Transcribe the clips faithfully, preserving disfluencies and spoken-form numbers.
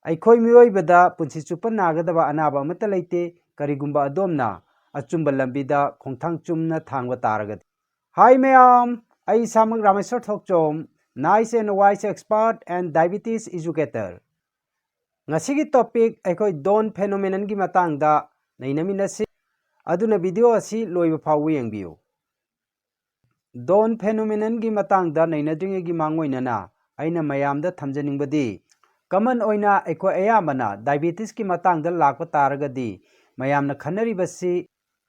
ꯑꯩꯈꯣꯏ ꯃꯤꯑꯣꯏꯕꯗ ꯄꯨꯟꯁꯤ ꯆꯨꯞꯄ ꯅꯥꯒꯗꯕ ꯑꯅꯥꯕ ꯑꯃꯠꯇ ꯂꯩꯇꯦ, ꯀꯔꯤꯒꯨꯝꯕ ꯑꯗꯣꯝꯅ ꯑꯆꯨꯝꯕ ꯂꯝꯕꯤꯗ ꯈꯣꯡꯊꯥꯡ ꯆꯨꯝꯅ ꯊꯥꯡꯕ ꯇꯥꯔꯒꯗꯤ꯫ ꯍꯥꯏ ꯃꯌꯥꯝ, ꯑꯩ ꯏꯁꯥꯃꯛ ꯔꯥꯃꯦꯁꯣꯔ ꯊꯣꯛꯆꯣꯝ, Nice and Wise Expert and Diabetes Educator꯫ ꯉꯁꯤꯒꯤ topic ꯑꯩꯈꯣꯏ Down phenomenon ꯒꯤ ꯃꯇꯥꯡꯗ ꯅꯩꯅꯃꯤꯟꯅꯁꯤ꯫ ꯑꯗꯨꯅ video ꯑꯁꯤ ꯂꯣꯏꯕ ꯐꯥꯎꯕ ꯌꯦꯡꯕꯤꯌꯨ꯫ Down phenomenon ꯒꯤ ꯃꯇꯥꯡꯗ ꯅꯩꯅꯗ꯭ꯔꯤꯉꯩꯒꯤ ꯃꯥꯡꯑꯣꯏꯅꯅ ꯑꯩꯅ ꯃꯌꯥꯝꯗ ꯊꯝꯖꯅꯤꯡꯕꯗꯤ, common ꯑꯣꯏꯅ ꯑꯩꯈꯣꯏ ꯑꯌꯥꯝꯕꯅ diabetes ꯀꯤ ꯃꯇꯥꯡꯗ ꯂꯥꯛꯄ ꯇꯥꯔꯒꯗꯤ, ꯃꯌꯥꯝꯅ ꯈꯟꯅꯔꯤꯕꯁꯤ,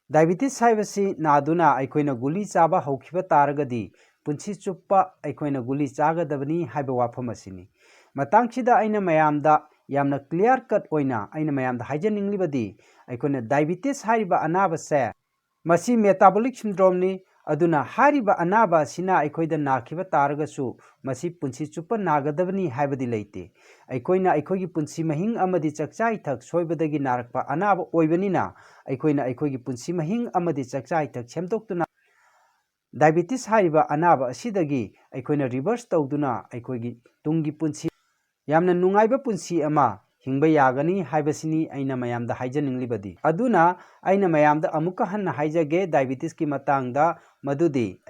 diabetes ꯍꯥꯏꯕꯁꯤ ꯅꯥꯗꯨꯅ ꯑꯩꯈꯣꯏꯅ ꯒꯨꯂꯤ ꯆꯥꯕ ꯍꯧꯈꯤꯕ ꯇꯥꯔꯒꯗꯤ ꯄꯨꯟꯁꯤ ꯆꯨꯞꯄ ꯑꯩꯈꯣꯏꯅ ꯒꯨꯂꯤ ꯆꯥꯒꯗꯕꯅꯤ ꯍꯥꯏꯕ ꯋꯥꯐꯝ ꯑꯁꯤꯅꯤ꯫ ꯃꯇꯥꯡꯁꯤꯗ ꯑꯩꯅ ꯃꯌꯥꯝꯗ ꯌꯥꯝꯅ clear cut ꯑꯣꯏꯅ ꯑꯩꯅ ꯃꯌꯥꯝꯗ ꯍꯥꯏꯖꯅꯤꯡꯂꯤꯕꯗꯤ, ꯑꯩꯈꯣꯏꯅ diabetes ꯍꯥꯏꯔꯤꯕ ꯑꯅꯥꯕꯁꯦ, ꯃꯁꯤ metabolic syndrome ꯅꯤ꯫ ꯑꯗꯨꯅ ꯍꯥꯏꯔꯤꯕ ꯑꯅꯥꯕ ꯑꯁꯤꯅ ꯑꯩꯈꯣꯏꯗ ꯅꯥꯈꯤꯕ ꯇꯥꯔꯒꯁꯨ ꯃꯁꯤ ꯄꯨꯟꯁꯤ ꯆꯨꯞꯄ ꯅꯥꯒꯗꯕꯅꯤ ꯍꯥꯏꯕꯗꯤ ꯂꯩꯇꯦ꯫ ꯑꯩꯈꯣꯏꯅ ꯑꯩꯈꯣꯏꯒꯤ ꯄꯨꯟꯁꯤ ꯃꯍꯤꯡ ꯑꯃꯗꯤ ꯆꯥꯛꯆꯥ ꯏꯊꯛ ꯁꯣꯏꯕꯗꯒꯤ ꯅꯥꯔꯛꯄ ꯑꯅꯥꯕ ꯑꯣꯏꯕꯅꯤꯅ, ꯑꯩꯈꯣꯏꯅ ꯑꯩꯈꯣꯏꯒꯤ ꯄꯨꯟꯁꯤ ꯃꯍꯤꯡ ꯑꯃꯗꯤ ꯆꯥꯛꯆꯥ ꯏꯊꯛ ꯁꯦꯝꯗꯣꯛꯇꯨꯅ diabetes ꯍꯥꯏꯔꯤꯕ ꯑꯅꯥꯕ ꯑꯁꯤꯗꯒꯤ ꯑꯩꯈꯣꯏꯅ reverse ꯇꯧꯗꯨꯅ ꯑꯩꯈꯣꯏꯒꯤ ꯇꯨꯡꯒꯤ ꯄꯨꯟꯁꯤ, ꯌꯥꯝꯅ ꯅꯨꯡꯉꯥꯏꯕ ꯄꯨꯟꯁꯤ ꯑꯃ ꯍꯤꯡꯕ ꯌꯥꯒꯅꯤ ꯍꯥꯏꯕꯁꯤꯅꯤ ꯑꯩꯅ ꯃꯌꯥꯝꯗ ꯍꯥꯏꯖꯅꯤꯡꯂꯤꯕꯗꯤ꯫ ꯑꯗꯨꯅ ꯑꯩꯅ ꯃꯌꯥꯝꯗ ꯑꯃꯨꯛꯀ ꯍꯟꯅ ꯍꯥꯏꯖꯒꯦ diabetes ꯀꯤ ꯃꯇꯥꯡꯗ, ꯃꯗꯨꯗꯤ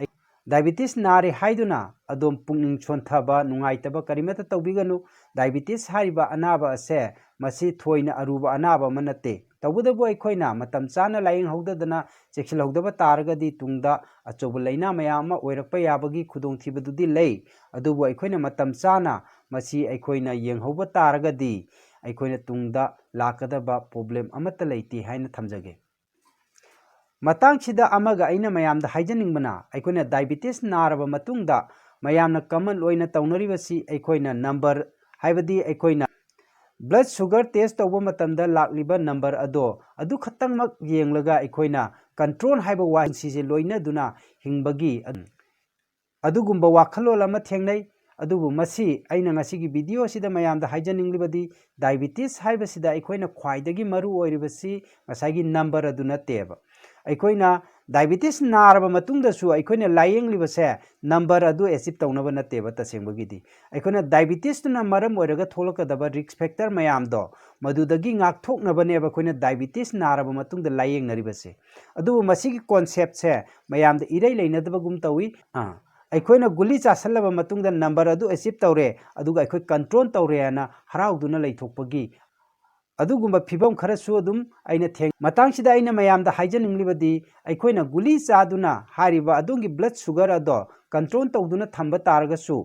diabetes ꯅꯥꯔꯦ ꯍꯥꯏꯗꯨꯅ ꯑꯗꯣꯝ ꯄꯨꯛꯅꯤꯡ ꯁꯣꯟꯊꯕ, ꯅꯨꯡꯉꯥꯏꯇꯕ ꯀꯔꯤꯃꯠꯇ ꯇꯧꯕꯤꯒꯅꯨ꯫ Diabetes ꯍꯥꯏꯔꯤꯕ ꯑꯅꯥꯕ ꯑꯁꯦ ꯃꯁꯤ ꯊꯣꯏꯅ ꯑꯔꯨꯕ ꯑꯅꯥꯕ ꯑꯃ ꯅꯠꯇꯦ꯫ ꯇꯧꯕꯇꯕꯨ ꯑꯩꯈꯣꯏꯅ ꯃꯇꯝ ꯆꯥꯅ ꯂꯥꯌꯦꯡꯍꯧꯗꯗꯅ ꯆꯦꯛꯁꯤꯜꯍꯧꯗꯕ ꯇꯥꯔꯒꯗꯤ ꯇꯨꯡꯗ ꯑꯆꯧꯕ ꯂꯥꯏꯅꯥ ꯃꯌꯥꯝ ꯑꯃ ꯑꯣꯏꯔꯛꯄ ꯌꯥꯕꯒꯤ ꯈꯨꯗꯣꯡꯊꯤꯕꯗꯨꯗꯤ ꯂꯩ꯫ ꯑꯗꯨꯕꯨ ꯑꯩꯈꯣꯏꯅ ꯃꯇꯝ ꯆꯥꯅ ꯃꯁꯤ ꯑꯩꯈꯣꯏꯅ ꯌꯦꯡꯍꯧꯕ ꯇꯥꯔꯒꯗꯤ ꯑꯩꯈꯣꯏꯅ ꯇꯨꯡꯗ ꯂꯥꯛꯀꯗꯕ problem ꯑꯃꯠꯇ ꯂꯩꯇꯦ ꯍꯥꯏꯅ ꯊꯝꯖꯒꯦ꯫ ꯃꯇꯥꯡꯁꯤꯗ ꯑꯃꯒ ꯑꯩꯅ ꯃꯌꯥꯝꯗ ꯍꯥꯏꯖꯅꯤꯡꯕꯅ, ꯑꯩꯈꯣꯏꯅ diabetes ꯅꯥꯔꯕ ꯃꯇꯨꯡꯗ ꯃꯌꯥꯝꯅ common ꯑꯣꯏꯅ ꯇꯧꯅꯔꯤꯕꯁꯤ ꯑꯩꯈꯣꯏꯅ number, ꯍꯥꯏꯕꯗꯤ ꯑꯩꯈꯣꯏꯅ blood sugar test ꯇꯧꯕ ꯃꯇꯝꯗ ꯂꯥꯛꯂꯤꯕ number ꯑꯗꯣ ꯑꯗꯨ ꯈꯛꯇꯪꯃꯛ ꯌꯦꯡꯂꯒ ꯑꯩꯈꯣꯏꯅ control ꯍꯥꯏꯕ ꯋꯥꯍꯩꯁꯤꯁꯦ ꯂꯣꯏꯅꯗꯨꯅ ꯍꯤꯡꯕꯒꯤ ꯑꯗꯨꯒꯨꯝꯕ ꯋꯥꯈꯜꯂꯣꯟ ꯑꯃ ꯊꯦꯡꯅꯩ꯫ ꯑꯗꯨꯕꯨ ꯃꯁꯤ ꯑꯩꯅ ꯉꯁꯤꯒꯤ video ꯑꯁꯤꯗ ꯃꯌꯥꯝꯗ ꯍꯥꯏꯖꯅꯤꯡꯂꯤꯕꯗꯤ, diabetes ꯍꯥꯏꯕꯁꯤꯗ ꯑꯩꯈꯣꯏꯅ ꯈ꯭ꯋꯥꯏꯗꯒꯤ ꯃꯔꯨ ꯑꯣꯏꯔꯤꯕꯁꯤ ꯉꯁꯥꯏꯒꯤ number ꯑꯗꯨ ꯅꯠꯇꯦꯕ꯫ ꯑꯩꯈꯣꯏꯅ ꯗꯥꯏꯕꯤꯇꯤꯁ ꯅꯥꯔꯕ ꯃꯇꯨꯡꯗꯁꯨ ꯑꯩꯈꯣꯏꯅ ꯂꯥꯌꯦꯡꯂꯤꯕꯁꯦ ꯅꯝꯕꯔ ꯑꯗꯨ ꯑꯦꯆꯤꯞ ꯇꯧꯅꯕ ꯅꯠꯇꯦꯕ꯫ ꯇꯁꯦꯡꯕꯒꯤꯗꯤ ꯑꯩꯈꯣꯏꯅ ꯗꯥꯏꯕꯤꯇꯤꯁꯇꯨꯅ ꯃꯔꯝ ꯑꯣꯏꯔꯒ ꯊꯣꯛꯂꯛꯀꯗꯕ ꯔꯤꯁ꯭ꯛ ꯐꯦꯛꯇꯔ ꯃꯌꯥꯝꯗꯣ, ꯃꯗꯨꯗꯒꯤ ꯉꯥꯛꯊꯣꯛꯅꯕꯅꯦꯕ ꯑꯩꯈꯣꯏꯅ ꯗꯥꯏꯕꯤꯇꯤꯁ ꯅꯥꯔꯕ ꯃꯇꯨꯡꯗ ꯂꯥꯌꯦꯡꯅꯔꯤꯕꯁꯦ꯫ ꯑꯗꯨꯕꯨ ꯃꯁꯤꯒꯤ ꯀꯣꯟꯁꯦꯞꯁꯦ ꯃꯌꯥꯝꯗ ꯏꯔꯩ ꯂꯩꯅꯗꯕꯒꯨꯝ ꯇꯧꯏ꯫ ꯑꯥ, ꯑꯩꯈꯣꯏꯅ ꯒꯨꯂꯤ ꯆꯥꯁꯜꯂꯕ ꯃꯇꯨꯡꯗ ꯅꯝꯕꯔ ꯑꯗꯨ ꯑꯦꯆꯤꯞ ꯇꯧꯔꯦ, ꯑꯗꯨꯒ ꯑꯩꯈꯣꯏ ꯀꯟꯇ꯭ꯔꯣꯜ ꯇꯧꯔꯦ ꯍꯥꯏꯅ ꯍꯔꯥꯎꯗꯨꯅ ꯂꯩꯊꯣꯛꯄꯒꯤ ꯑꯗꯨꯒꯨꯝꯕ ꯐꯤꯕꯝ ꯈꯔꯁꯨ ꯑꯗꯨꯝ ꯑꯩꯅ ꯊꯦꯡ-, ꯃꯇꯥꯡꯁꯤꯗ ꯑꯩꯅ ꯃꯌꯥꯝꯗ ꯍꯥꯏꯖꯅꯤꯡꯂꯤꯕꯗꯤ, ꯑꯩꯈꯣꯏꯅ ꯒꯨꯂꯤ ꯆꯥꯗꯨꯅ ꯍꯥꯏꯔꯤꯕ ꯑꯗꯣꯝꯒꯤ ꯕ꯭ꯂꯗ ꯁꯨꯒꯔ ꯑꯗꯣ ꯀꯟꯇ꯭ꯔꯣꯜ ꯇꯧꯗꯨꯅ ꯊꯝꯕ ꯇꯥꯔꯒꯁꯨ,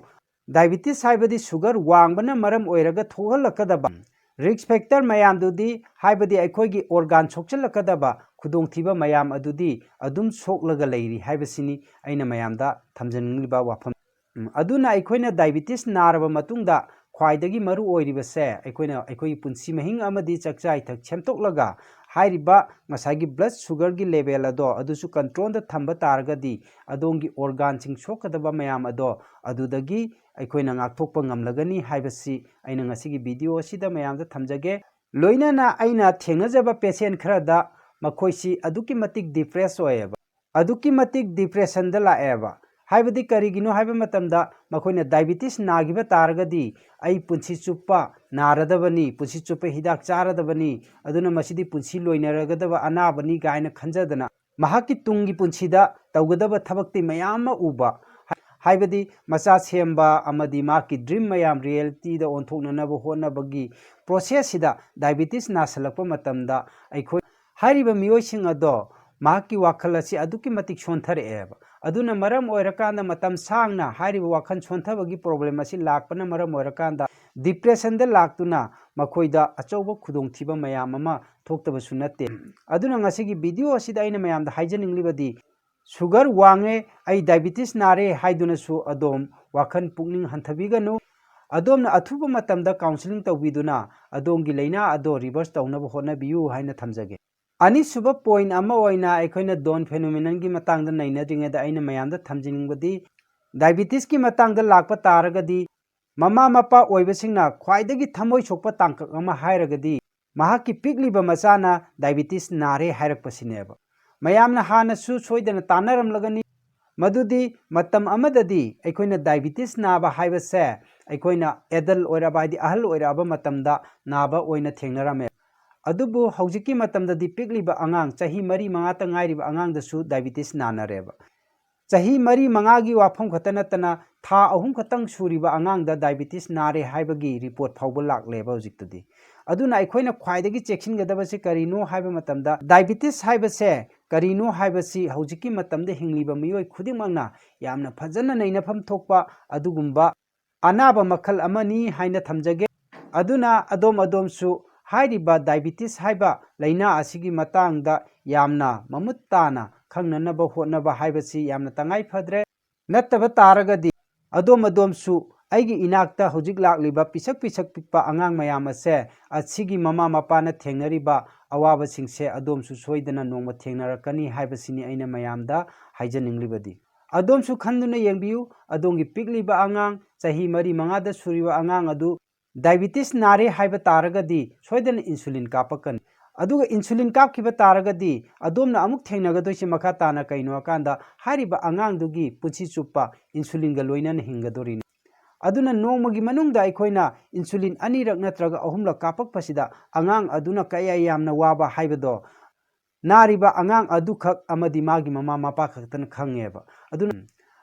ꯗꯥꯏꯕꯤꯇꯤꯁ ꯍꯥꯏꯕꯗꯤ ꯁꯨꯒꯔ ꯋꯥꯡꯕꯅ ꯃꯔꯝ ꯑꯣꯏꯔꯒ ꯊꯣꯛꯍꯜꯂꯛꯀꯗꯕ ꯔꯤꯁ꯭ꯛ ꯐꯦꯛꯇꯔ ꯃꯌꯥꯝꯗꯨꯗꯤ, ꯍꯥꯏꯕꯗꯤ ꯑꯩꯈꯣꯏꯒꯤ ꯑꯣꯔꯒꯥꯟ ꯁꯣꯛꯆꯤꯜꯂꯛꯀꯗꯕ ꯈꯨꯗꯣꯡꯊꯤꯕ ꯃꯌꯥꯝ ꯑꯗꯨꯗꯤ ꯑꯗꯨꯝ ꯁꯣꯛꯂꯒ ꯂꯩꯔꯤ ꯍꯥꯏꯕꯁꯤꯅꯤ ꯑꯩꯅ ꯃꯌꯥꯝꯗ ꯊꯝꯖꯅꯤꯡꯂꯤꯕ ꯋꯥꯐꯝ꯫ ꯎꯝ, ꯑꯗꯨꯅ ꯑꯩꯈꯣꯏꯅ ꯗꯥꯏꯕꯤꯇꯤꯁ ꯅꯥꯔꯕ ꯃꯇꯨꯡꯗ ꯈ꯭ꯋꯥꯏꯗꯒꯤ ꯃꯔꯨ ꯑꯣꯏꯔꯤꯕꯁꯦ, ꯑꯩꯈꯣꯏꯅ ꯑꯩꯈꯣꯏꯒꯤ ꯄꯨꯟꯁꯤ ꯃꯍꯤꯡ ꯑꯃꯗꯤ ꯆꯥꯛꯆꯥ ꯏꯊꯛ ꯁꯦꯝꯗꯣꯛꯂꯒ ꯍꯥꯏꯔꯤꯕ ꯉꯁꯥꯏꯒꯤ ꯕ꯭ꯂꯗ ꯁꯨꯒꯔꯒꯤ ꯂꯦꯚꯦꯜ ꯑꯗꯣ ꯑꯗꯨꯁꯨ ꯀꯟꯇ꯭ꯔꯣꯜꯗ ꯊꯝꯕ ꯇꯥꯔꯒꯗꯤ, ꯑꯗꯣꯝꯒꯤ ꯑꯣꯔꯒꯥꯟꯁꯤꯡ ꯁꯣꯛꯀꯗꯕ ꯃꯌꯥꯝ ꯑꯗꯣ ꯑꯗꯨꯗꯒꯤ ꯑꯩꯈꯣꯏꯅ ꯉꯥꯛꯊꯣꯛꯄ ꯉꯝꯂꯒꯅꯤ ꯍꯥꯏꯕꯁꯤ ꯑꯩꯅ ꯉꯁꯤꯒꯤ ꯚꯤꯗꯤꯑꯣ ꯑꯁꯤꯗ ꯃꯌꯥꯝꯗ ꯊꯝꯖꯒꯦ꯫ ꯂꯣꯏꯅꯅ ꯑꯩꯅ ꯊꯦꯡꯅꯖꯕ ꯄꯦꯁꯦꯟ ꯈꯔꯗ ꯃꯈꯣꯏꯁꯤ ꯑꯗꯨꯛꯀꯤ ꯃꯇꯤꯛ ꯗꯤꯄ꯭ꯔꯦꯁ ꯑꯣꯏꯌꯦꯕ, ꯑꯗꯨꯛꯀꯤ ꯃꯇꯤꯛ ꯗꯤꯄ꯭ꯔꯦꯁꯟꯗ ꯂꯥꯛꯑꯦꯕ꯫ ꯍꯥꯏꯕꯗꯤ ꯀꯔꯤꯒꯤꯅꯣ ꯍꯥꯏꯕ ꯃꯇꯝꯗ, ꯃꯈꯣꯏꯅ ꯗꯥꯏꯕꯤꯇꯤꯁ ꯅꯥꯈꯤꯕ ꯇꯥꯔꯒꯗꯤ ꯑꯩ ꯄꯨꯟꯁꯤ ꯆꯨꯞꯄ ꯅꯥꯔꯗꯕꯅꯤ, ꯄꯨꯟꯁꯤ ꯆꯨꯞꯄ ꯍꯤꯗꯥꯛ ꯆꯥꯔꯗꯕꯅꯤ, ꯑꯗꯨꯅ ꯃꯁꯤꯗꯤ ꯄꯨꯟꯁꯤ ꯂꯣꯏꯅꯔꯒꯗꯕ ꯑꯅꯥꯕꯅꯤ ꯀꯥꯏꯅ ꯈꯟꯖꯗꯅ ꯃꯍꯥꯛꯀꯤ ꯇꯨꯡꯒꯤ ꯄꯨꯟꯁꯤꯗ ꯇꯧꯒꯗꯕ ꯊꯕꯛꯇꯤ ꯃꯌꯥꯝ ꯑꯃ ꯎꯕ, ꯍꯥꯏꯕꯗꯤ ꯃꯆꯥ ꯁꯦꯝꯕ ꯑꯃꯗꯤ ꯃꯍꯥꯛꯀꯤ ꯗ꯭ꯔꯤꯝ ꯃꯌꯥꯝ ꯔꯤꯌꯦꯂꯤꯇꯤꯗ ꯑꯣꯟꯊꯣꯛꯅꯅꯕ ꯍꯣꯠꯅꯕꯒꯤ ꯄ꯭ꯔꯣꯁꯦꯁꯁꯤꯗ ꯗꯥꯏꯕꯤꯇꯤꯁ ꯅꯥꯁꯤꯜꯂꯛꯄ ꯃꯇꯝꯗ ꯑꯩꯈꯣꯏ ꯍꯥꯏꯔꯤꯕ ꯃꯤꯑꯣꯏꯁꯤꯡ ꯑꯗꯣ ꯃꯍꯥꯛꯀꯤ ꯋꯥꯈꯜ ꯑꯁꯤ ꯑꯗꯨꯛꯀꯤ ꯃꯇꯤꯛ ꯁꯣꯟꯊꯔꯛꯑꯦꯕ꯫ ꯑꯗꯨꯅ ꯃꯔꯝ ꯑꯣꯏꯔꯀꯥꯟꯗ ꯃꯇꯝ ꯁꯥꯡꯅ ꯍꯥꯏꯔꯤꯕ ꯋꯥꯈꯜ ꯁꯣꯟꯊꯕꯒꯤ ꯄ꯭ꯔꯣꯕ꯭ꯂꯦꯝ ꯑꯁꯤ ꯂꯥꯛꯄꯅ ꯃꯔꯝ ꯑꯣꯏꯔꯀꯥꯟꯗ ꯗꯤꯄ꯭ꯔꯦꯁꯟꯗ ꯂꯥꯛꯇꯨꯅ ꯃꯈꯣꯏꯗ ꯑꯆꯧꯕ ꯈꯨꯗꯣꯡꯊꯤꯕ ꯃꯌꯥꯝ ꯑꯃ ꯊꯣꯛꯇꯕꯁꯨ ꯅꯠꯇꯦ꯫ ꯑꯗꯨꯅ ꯉꯁꯤꯒꯤ ꯚꯤꯗꯤꯑꯣ ꯑꯁꯤꯗ ꯑꯩꯅ ꯃꯌꯥꯝꯗ ꯍꯥꯏꯖꯅꯤꯡꯂꯤꯕꯗꯤ, ꯁꯨꯒꯔ ꯋꯥꯡꯉꯦ, ꯑꯩ ꯗꯥꯏꯕꯤꯇꯤꯁ ꯅꯥꯔꯦ ꯍꯥꯏꯗꯨꯅꯁꯨ ꯑꯗꯣꯝ ꯋꯥꯈꯜ ꯄꯨꯛꯅꯤꯡ ꯍꯟꯊꯕꯤꯒꯅꯨ꯫ ꯑꯗꯣꯝꯅ ꯑꯊꯨꯕ ꯃꯇꯝꯗ ꯀꯥꯎꯟꯁꯤꯂꯤꯡ ꯇꯧꯕꯤꯗꯨꯅ ꯑꯗꯣꯝꯒꯤ ꯂꯥꯏꯅꯥ ꯑꯗꯣ ꯔꯤꯚꯔꯁ ꯇꯧꯅꯕ ꯍꯣꯠꯅꯕꯤꯌꯨ ꯍꯥꯏꯅ ꯊꯝꯖꯒꯦ꯫ ꯑꯅꯤꯁꯨꯕ ꯄꯣꯏꯟ ꯑꯃ ꯑꯣꯏꯅ ꯑꯩꯈꯣꯏꯅ ꯗꯣꯟ ꯐꯦꯅꯣꯃꯤꯅꯟꯒꯤ ꯃꯇꯥꯡꯗ ꯅꯩꯅꯗ꯭ꯔꯤꯉꯩꯗ ꯑꯩꯅ ꯃꯌꯥꯝꯗ ꯊꯝꯖꯅꯤꯡꯕꯗꯤ, ꯗꯥꯏꯕꯤꯇꯤꯁꯀꯤ ꯃꯇꯥꯡꯗ ꯂꯥꯛꯄ ꯇꯥꯔꯒꯗꯤ, ꯃꯃꯥ ꯃꯄꯥ ꯑꯣꯏꯕꯁꯤꯡꯅ ꯈ꯭ꯋꯥꯏꯗꯒꯤ ꯊꯃꯣꯏ ꯁꯣꯛꯄ ꯇꯥꯡꯀꯛ ꯑꯃ ꯍꯥꯏꯔꯒꯗꯤ ꯃꯍꯥꯛꯀꯤ ꯄꯤꯛꯂꯤꯕ ꯃꯆꯥꯅ ꯗꯥꯏꯕꯤꯇꯤꯁ ꯅꯥꯔꯦ ꯍꯥꯏꯔꯛꯄꯁꯤꯅꯦꯕ꯫ ꯃꯌꯥꯝꯅ ꯍꯥꯟꯅꯁꯨ ꯁꯣꯏꯗꯅ ꯇꯥꯟꯅꯔꯝꯂꯒꯅꯤ, ꯃꯗꯨꯗꯤ ꯃꯇꯝ ꯑꯃꯗꯗꯤ ꯑꯩꯈꯣꯏꯅ diabetes ꯅꯥꯕ ꯍꯥꯏꯕꯁꯦ ꯑꯩꯈꯣꯏꯅ adult ꯑꯣꯏꯔꯕ, ꯍꯥꯏꯗꯤ ꯑꯍꯜ ꯑꯣꯏꯔꯛꯑꯕ ꯃꯇꯝꯗ ꯅꯥꯕ ꯑꯣꯏꯅ ꯊꯦꯡꯅꯔꯝꯃꯦ꯫ ꯑꯗꯨꯕꯨ ꯍꯧꯖꯤꯛꯀꯤ ꯃꯇꯝꯗꯗꯤ ꯄꯤꯛꯂꯤꯕ ꯑꯉꯥꯡ, ꯆꯍꯤ ꯃꯔꯤ ꯃꯉꯥꯇ ꯉꯥꯏꯔꯤꯕ ꯑꯉꯥꯡꯗꯁꯨ diabetes ꯅꯥꯅꯔꯦꯕ꯫ ꯆꯍꯤ ꯃꯔꯤ ꯃꯉꯥꯒꯤ ꯋꯥꯐꯝ ꯈꯛꯇ ꯅꯠꯇꯅ ꯊꯥ ꯑꯍꯨꯝ ꯈꯛꯇꯪ ꯁꯨꯔꯤꯕ ꯑꯉꯥꯡꯗ diabetes ꯅꯥꯔꯦ ꯍꯥꯏꯕꯒꯤ report ꯐꯥꯎꯕ ꯂꯥꯛꯂꯦꯕ ꯍꯧꯖꯤꯛꯇꯗꯤ꯫ ꯑꯗꯨꯅ ꯑꯩꯈꯣꯏꯅ ꯈ꯭ꯋꯥꯏꯗꯒꯤ ꯆꯦꯛꯁꯤꯟꯒꯗꯕꯁꯤ ꯀꯔꯤꯅꯣ ꯍꯥꯏꯕ ꯃꯇꯝꯗ, diabetes ꯍꯥꯏꯕꯁꯦ ꯀꯔꯤꯅꯣ ꯍꯥꯏꯕꯁꯤ ꯍꯧꯖꯤꯛꯀꯤ ꯃꯇꯝꯗ ꯍꯤꯡꯂꯤꯕ ꯃꯤꯑꯣꯏ ꯈꯨꯗꯤꯡꯃꯛꯅ ꯌꯥꯝꯅ ꯐꯖꯅ ꯅꯩꯅꯐꯝ ꯊꯣꯛꯄ ꯑꯗꯨꯒꯨꯝꯕ ꯑꯅꯥꯕ ꯃꯈꯜ ꯑꯃꯅꯤ ꯍꯥꯏꯅ ꯊꯝꯖꯒꯦ꯫ ꯑꯗꯨꯅ ꯑꯗꯣꯝ ꯑꯗꯣꯝꯁꯨ ꯍꯥꯏꯔꯤꯕ diabetes ꯍꯥꯏꯕ ꯂꯥꯏꯅꯥ ꯑꯁꯤꯒꯤ ꯃꯇꯥꯡꯗ ꯌꯥꯝꯅ ꯃꯃꯨꯠ ꯇꯥꯅ ꯈꯪꯅꯅꯕ ꯍꯣꯠꯅꯕ ꯍꯥꯏꯕꯁꯤ ꯌꯥꯝꯅ ꯇꯉꯥꯏ ꯐꯗ꯭ꯔꯦ꯫ ꯅꯠꯇꯕ ꯇꯥꯔꯒꯗꯤ ꯑꯗꯣꯝ ꯑꯗꯣꯝꯁꯨ ꯑꯩꯒꯤ ꯏꯅꯥꯛꯇ ꯍꯧꯖꯤꯛ ꯂꯥꯛꯂꯤꯕ ꯄꯤꯁꯛ ꯄꯤꯁꯛ ꯄꯤꯛꯄ ꯑꯉꯥꯡ ꯃꯌꯥꯝ ꯑꯁꯦ, ꯑꯁꯤꯒꯤ ꯃꯃꯥ ꯃꯄꯥꯅ ꯊꯦꯡꯅꯔꯤꯕ ꯑꯋꯥꯕꯁꯤꯡꯁꯦ ꯑꯗꯣꯝꯁꯨ ꯁꯣꯏꯗꯅ ꯅꯣꯡꯃ ꯊꯦꯡꯅꯔꯛꯀꯅꯤ ꯍꯥꯏꯕꯁꯤꯅꯤ ꯑꯩꯅ ꯃꯌꯥꯝꯗ ꯍꯥꯏꯖꯅꯤꯡꯂꯤꯕꯗꯤ꯫ ꯑꯗꯣꯝꯁꯨ ꯈꯟꯗꯨꯅ ꯌꯦꯡꯕꯤꯌꯨ, ꯑꯗꯣꯝꯒꯤ ꯄꯤꯛꯂꯤꯕ ꯑꯉꯥꯡ, ꯆꯍꯤ ꯃꯔꯤ ꯃꯉꯥꯗ ꯁꯨꯔꯤꯕ ꯑꯉꯥꯡ ꯑꯗꯨ diabetes ꯅꯥꯔꯦ ꯍꯥꯏꯕ ꯇꯥꯔꯒꯗꯤ ꯁꯣꯏꯗꯅ insulin ꯀꯥꯞꯄꯛꯀꯅꯤ꯫ ꯑꯗꯨꯒ insulin ꯀꯥꯞꯈꯤꯕ ꯇꯥꯔꯒꯗꯤ ꯑꯗꯣꯝꯅ ꯑꯃꯨꯛ ꯊꯦꯡꯅꯒꯗꯣꯏꯁꯤ ꯃꯈꯥ ꯇꯥꯅ ꯀꯩꯅꯣ ꯍꯥꯏꯀꯥꯟꯗ, ꯍꯥꯏꯔꯤꯕ ꯑꯉꯥꯡꯗꯨꯒꯤ ꯄꯨꯟꯁꯤ ꯆꯨꯞꯄ insulin ꯒ ꯂꯣꯏꯅꯅ ꯍꯤꯡꯒꯗꯣꯔꯤꯅꯤ꯫ ꯑꯗꯨꯅ ꯅꯣꯡꯃꯒꯤ ꯃꯅꯨꯡꯗ ꯑꯩꯈꯣꯏꯅ insulin ꯑꯅꯤꯔꯛ ꯅꯠꯇ꯭ꯔꯒ ꯑꯍꯨꯝꯂꯛ ꯀꯥꯞꯄꯛꯄꯁꯤꯗ ꯑꯉꯥꯡ ꯑꯗꯨꯅ ꯀꯌꯥ ꯌꯥꯝꯅ ꯋꯥꯕ ꯍꯥꯏꯕꯗꯣ ꯅꯥꯔꯤꯕ ꯑꯉꯥꯡ ꯑꯗꯨꯈꯛ ꯑꯃꯗꯤ ꯃꯥꯒꯤ ꯃꯃꯥ ꯃꯄꯥ ꯈꯛꯇꯅ ꯈꯪꯉꯦꯕ꯫ ꯑꯗꯨꯅ,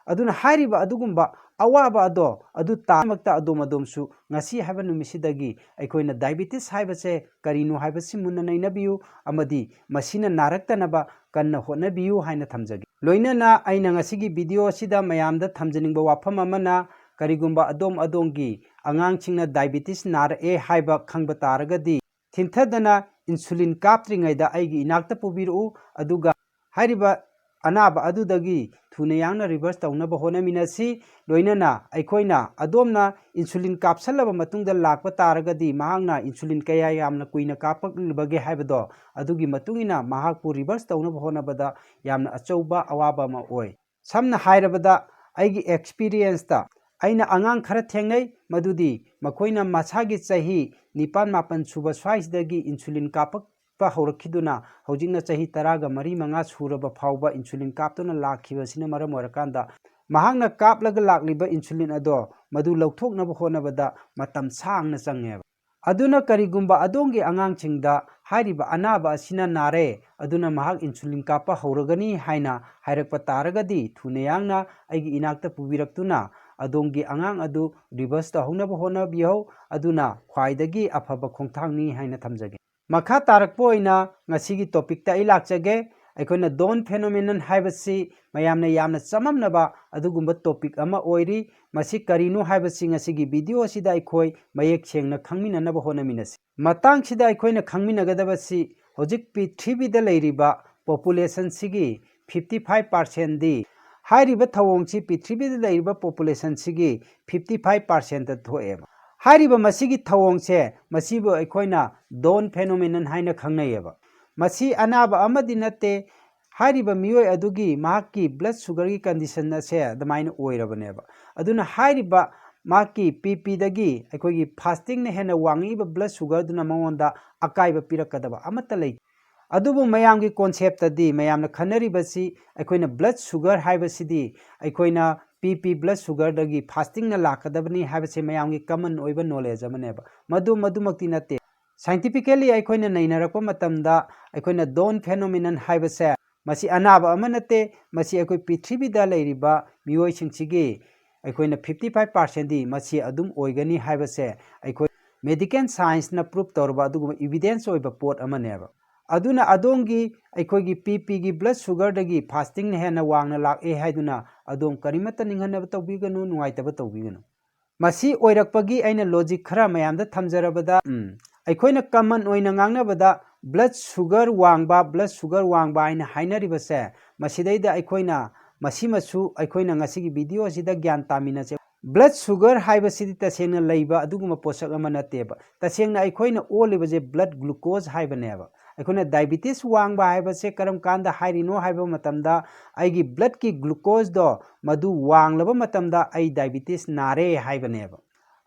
ꯑꯗꯨꯅ ꯍꯥꯏꯔꯤꯕ ꯑꯗꯨꯒꯨꯝꯕ ꯑꯋꯥꯕ ꯑꯗꯣ, ꯑꯗꯨ ꯇꯥꯃꯛꯇ ꯑꯗꯣꯝ ꯑꯗꯣꯝꯁꯨ ꯉꯁꯤ ꯍꯥꯏꯕ ꯅꯨꯃꯤꯠꯁꯤꯗꯒꯤ ꯑꯩꯈꯣꯏꯅ diabetes ꯍꯥꯏꯕꯁꯦ ꯀꯔꯤꯅꯣ ꯍꯥꯏꯕꯁꯤ ꯃꯨꯟꯅ ꯅꯩꯅꯕꯤꯌꯨ ꯑꯃꯗꯤ ꯃꯁꯤꯅ ꯅꯥꯔꯛꯇꯅꯕ ꯀꯟꯅ ꯍꯣꯠꯅꯕꯤꯌꯨ ꯍꯥꯏꯅ ꯊꯝꯖꯒꯦ꯫ ꯂꯣꯏꯅꯅ ꯑꯩꯅ ꯉꯁꯤꯒꯤ video ꯑꯁꯤꯗ ꯃꯌꯥꯝꯗ ꯊꯝꯖꯅꯤꯡꯕ ꯋꯥꯐꯝ ꯑꯃꯅ, ꯀꯔꯤꯒꯨꯝꯕ ꯑꯗꯣꯝ ꯑꯗꯣꯝꯒꯤ ꯑꯉꯥꯡꯁꯤꯡꯅ diabetes ꯅꯥꯔꯛꯑꯦ ꯍꯥꯏꯕ ꯈꯪꯕ ꯇꯥꯔꯒꯗꯤ, ꯊꯤꯟꯊꯗꯅ insulin ꯀꯥꯞꯇ꯭ꯔꯤꯉꯩꯗ ꯑꯩꯒꯤ ꯏꯅꯥꯛꯇ ꯄꯨꯕꯤꯔꯛꯎ, ꯑꯗꯨꯒ ꯍꯥꯏꯔꯤꯕ ꯑꯅꯥꯕ ꯑꯗꯨꯗꯒꯤ ꯊꯨꯅ ꯌꯥꯡꯅ reverse ꯇꯧꯅꯕ ꯍꯣꯠꯅꯃꯤꯟꯅꯁꯤ꯫ ꯂꯣꯏꯅꯅ ꯑꯩꯈꯣꯏꯅ ꯑꯗꯣꯝꯅ insulin ꯀꯥꯞꯁꯜꯂꯕ ꯃꯇꯨꯡꯗ ꯂꯥꯛꯄ ꯇꯥꯔꯒꯗꯤ, ꯃꯍꯥꯛꯅ insulin ꯀꯌꯥ ꯌꯥꯝꯅ ꯀꯨꯏꯅ ꯀꯥꯞꯄꯛꯂꯤꯕꯒꯦ ꯍꯥꯏꯕꯗꯣ, ꯑꯗꯨꯒꯤ ꯃꯇꯨꯡ ꯏꯟꯅ ꯃꯍꯥꯛꯄꯨ reverse ꯇꯧꯅꯕ ꯍꯣꯠꯅꯕꯗ ꯌꯥꯝꯅ ꯑꯆꯧꯕ ꯑꯋꯥꯕ ꯑꯃ ꯑꯣꯏ꯫ ꯁꯝꯅ ꯍꯥꯏꯔꯕꯗ, ꯑꯩꯒꯤ experience ꯇ ꯑꯩꯅ ꯑꯉꯥꯡ ꯈꯔ ꯊꯦꯡꯅꯩ, ꯃꯗꯨꯗꯤ ꯃꯈꯣꯏꯅ ꯃꯁꯥꯒꯤ ꯆꯍꯤ ꯅꯤꯄꯥꯟ ꯃꯥꯄꯟ ꯁꯨꯕ ꯁ꯭ꯋꯥꯏꯁꯤꯗꯒꯤ insulin ꯀꯥꯞꯄꯛ ꯀꯥꯞꯄ ꯍꯧꯔꯛꯈꯤꯗꯨꯅ ꯍꯧꯖꯤꯛꯅ ꯆꯍꯤ ꯇꯔꯥꯒ ꯃꯔꯤ ꯃꯉꯥ ꯁꯨꯔꯕ ꯐꯥꯎꯕ insulin ꯀꯥꯞꯇꯨꯅ ꯂꯥꯛꯈꯤꯕꯁꯤꯅ ꯃꯔꯝ ꯑꯣꯏꯔꯀꯥꯟꯗ ꯃꯍꯥꯛꯅ ꯀꯥꯞꯂꯒ ꯂꯥꯛꯂꯤꯕ insulin ꯑꯗꯣ ꯃꯗꯨ ꯂꯧꯊꯣꯛꯅꯕ ꯍꯣꯠꯅꯕꯗ ꯃꯇꯝ ꯁꯥꯡꯅ ꯆꯪꯉꯦꯕ꯫ ꯑꯗꯨꯅ ꯀꯔꯤꯒꯨꯝꯕ ꯑꯗꯣꯝꯒꯤ ꯑꯉꯥꯡꯁꯤꯡꯗ ꯍꯥꯏꯔꯤꯕ ꯑꯅꯥꯕ ꯑꯁꯤꯅ ꯅꯥꯔꯦ, ꯑꯗꯨꯅ ꯃꯍꯥꯛ insulin ꯀꯥꯞꯄ ꯍꯧꯔꯒꯅꯤ ꯍꯥꯏꯅ ꯍꯥꯏꯔꯛꯄ ꯇꯥꯔꯒꯗꯤ ꯊꯨꯅ ꯌꯥꯡꯅ ꯑꯩꯒꯤ ꯏꯅꯥꯛꯇ ꯄꯨꯕꯤꯔꯛꯇꯨꯅ ꯑꯗꯣꯝꯒꯤ ꯑꯉꯥꯡ ꯑꯗꯨ reverse ꯇꯧꯍꯧꯅꯕ ꯍꯣꯠꯅꯕꯤꯍꯧ꯫ ꯑꯗꯨꯅ ꯈ꯭ꯋꯥꯏꯗꯒꯤ ꯑꯐꯕ ꯈꯣꯡꯊꯥꯡꯅꯤ ꯍꯥꯏꯅ ꯊꯝꯖꯒꯦ꯫ ꯃꯈꯥ ꯇꯥꯔꯛꯄ ꯑꯣꯏꯅ ꯉꯁꯤꯒꯤ topicꯇ ꯑꯩ ꯂꯥꯛꯆꯒꯦ꯫ ꯑꯩꯈꯣꯏꯅ Down phenomenon ꯍꯥꯏꯕꯁꯤ ꯃꯌꯥꯝꯅ ꯌꯥꯝꯅ ꯆꯃꯝꯅꯕ ꯑꯗꯨꯒꯨꯝꯕ topic ꯑꯃ ꯑꯣꯏꯔꯤ꯫ ꯃꯁꯤ ꯀꯔꯤꯅꯣ ꯍꯥꯏꯕꯁꯤ ꯉꯁꯤꯒꯤ video ꯑꯁꯤꯗ ꯑꯩꯈꯣꯏ ꯃꯌꯦꯛ ꯁꯦꯡꯅ ꯈꯪꯃꯤꯟꯅꯅꯕ ꯍꯣꯠꯅꯃꯤꯟꯅꯁꯤ꯫ ꯃꯇꯥꯡꯁꯤꯗ ꯑꯩꯈꯣꯏꯅ ꯈꯪꯃꯤꯟꯅꯒꯗꯕꯁꯤ ꯍꯧꯖꯤꯛ ꯄ꯭ꯔꯤꯊꯤꯕꯤꯗ ꯂꯩꯔꯤꯕ populationꯁꯤꯒꯤ fifty five percentꯗꯤ, ꯍꯥꯏꯔꯤꯕ ꯊꯧꯑꯣꯡꯁꯤ ꯄ꯭ꯔꯤꯊꯤꯕꯤꯗ ꯂꯩꯔꯤꯕ populationꯁꯤꯒꯤ fifty five percentꯇ ꯊꯣꯛꯑꯦꯕ꯫ ꯍꯥꯏꯔꯤꯕ ꯃꯁꯤꯒꯤ ꯊꯧꯑꯣꯡꯁꯦ, ꯃꯁꯤꯕꯨ ꯑꯩꯈꯣꯏꯅ Down phenomenon ꯍꯥꯏꯅ ꯈꯪꯅꯩꯌꯦꯕ꯫ ꯃꯁꯤ ꯑꯅꯥꯕ ꯑꯃꯗꯤ ꯅꯠꯇꯦ, ꯍꯥꯏꯔꯤꯕ ꯃꯤꯑꯣꯏ ꯑꯗꯨꯒꯤ ꯃꯍꯥꯛꯀꯤ blood sugarꯒꯤ condition ꯑꯁꯦ ꯑꯗꯨꯃꯥꯏꯅ ꯑꯣꯏꯔꯕꯅꯦꯕ꯫ ꯑꯗꯨꯅ ꯍꯥꯏꯔꯤꯕ ꯃꯍꯥꯛꯀꯤ ꯄꯤ ꯄꯤꯗꯒꯤ ꯑꯩꯈꯣꯏꯒꯤ fastingꯅ ꯍꯦꯟꯅ ꯋꯥꯡꯉꯛꯏꯕ blood sugarꯗꯨꯅ ꯃꯉꯣꯟꯗ ꯑꯀꯥꯏꯕ ꯄꯤꯔꯛꯀꯗꯕ ꯑꯃꯠꯇ ꯂꯩꯇꯦ꯫ ꯑꯗꯨꯕꯨ ꯃꯌꯥꯝꯒꯤ conceptꯇꯗꯤ ꯃꯌꯥꯝꯅ ꯈꯟꯅꯔꯤꯕꯁꯤ ꯑꯩꯈꯣꯏꯅ blood sugar ꯍꯥꯏꯕꯁꯤꯗꯤ ꯑꯩꯈꯣꯏꯅ ꯄꯤ ꯄꯤ blood sugarꯗꯒꯤ fastingꯅ ꯂꯥꯛꯀꯗꯕꯅꯤ ꯍꯥꯏꯕꯁꯦ ꯃꯌꯥꯝꯒꯤ common ꯑꯣꯏꯕ knowledge ꯑꯃꯅꯦꯕ꯫ ꯃꯗꯨ ꯃꯗꯨꯃꯛꯇꯤ ꯅꯠꯇꯦ꯫ Scientifically ꯑꯩꯈꯣꯏꯅ ꯅꯩꯅꯔꯛꯄ ꯃꯇꯝꯗ ꯑꯩꯈꯣꯏꯅ Down phenomenon ꯍꯥꯏꯕꯁꯦ ꯃꯁꯤ ꯑꯅꯥꯕ ꯑꯃ ꯅꯠꯇꯦ, ꯃꯁꯤ ꯑꯩꯈꯣꯏ ꯄ꯭ꯔꯤꯊꯤꯕꯤꯗ ꯂꯩꯔꯤꯕ ꯃꯤꯑꯣꯏꯁꯤꯡꯁꯤꯒꯤ ꯑꯩꯈꯣꯏꯅ fifty five percentꯗꯤ ꯃꯁꯤ ꯑꯗꯨꯝ ꯑꯣꯏꯒꯅꯤ ꯍꯥꯏꯕꯁꯦ ꯑꯩꯈꯣꯏ medical scienceꯅ prove ꯇꯧꯔꯕ ꯑꯗꯨꯒꯨꯝꯕ evidence ꯑꯣꯏꯕ ꯄꯣꯠ ꯑꯃꯅꯦꯕ꯫ ꯑꯗꯨꯅ ꯑꯗꯣꯝꯒꯤ ꯑꯩꯈꯣꯏꯒꯤ ꯄꯤ ꯄꯤꯒꯤ blood sugarꯗꯒꯤ fastingꯅ ꯍꯦꯟꯅ ꯋꯥꯡꯅ ꯂꯥꯛꯑꯦ ꯍꯥꯏꯗꯨꯅ ꯑꯗꯣꯝ ꯀꯔꯤꯃꯠꯇ ꯅꯤꯡꯍꯟꯅꯕ ꯇꯧꯕꯤꯒꯅꯨ, ꯅꯨꯡꯉꯥꯏꯇꯕ ꯇꯧꯕꯤꯒꯅꯨ꯫ ꯃꯁꯤ ꯑꯣꯏꯔꯛꯄꯒꯤ ꯑꯩꯅ logic ꯈꯔ ꯃꯌꯥꯝꯗ ꯊꯝꯖꯔꯕꯗ, ꯎꯝ, ꯑꯩꯈꯣꯏꯅ common ꯑꯣꯏꯅ ꯉꯥꯡꯅꯕꯗ blood sugar ꯋꯥꯡꯕ, blood sugar ꯋꯥꯡꯕ ꯍꯥꯏꯅ ꯍꯥꯏꯅꯔꯤꯕꯁꯦ, ꯃꯁꯤꯗꯩꯗ ꯑꯩꯈꯣꯏꯅ ꯃꯁꯤꯃꯁꯨ ꯑꯩꯈꯣꯏꯅ ꯉꯁꯤꯒꯤ video ꯑꯁꯤꯗ ꯒ꯭ꯌꯥꯟ ꯇꯥꯃꯤꯟꯅꯁꯦ꯫ Blood sugar ꯍꯥꯏꯕꯁꯤꯗꯤ ꯇꯁꯦꯡꯅ ꯂꯩꯕ ꯑꯗꯨꯒꯨꯝꯕ ꯄꯣꯠꯁꯛ ꯑꯃ ꯅꯠꯇꯦꯕ꯫ ꯇꯁꯦꯡꯅ ꯑꯩꯈꯣꯏꯅ ꯑꯣꯜꯂꯤꯕꯁꯦ blood glucose ꯍꯥꯏꯕꯅꯦꯕ꯫ ꯑꯩꯈꯣꯏꯅ diabetes ꯋꯥꯡꯕ ꯍꯥꯏꯕꯁꯦ ꯀꯔꯝ ꯀꯥꯟꯗ ꯍꯥꯏꯔꯤꯅꯣ ꯍꯥꯏꯕ ꯃꯇꯝꯗ ꯑꯩꯒꯤ bloodꯀꯤ glucoseꯗꯣ ꯃꯗꯨ ꯋꯥꯡꯂꯕ ꯃꯇꯝꯗ ꯑꯩ diabetes ꯅꯥꯔꯦ ꯍꯥꯏꯕꯅꯦꯕ꯫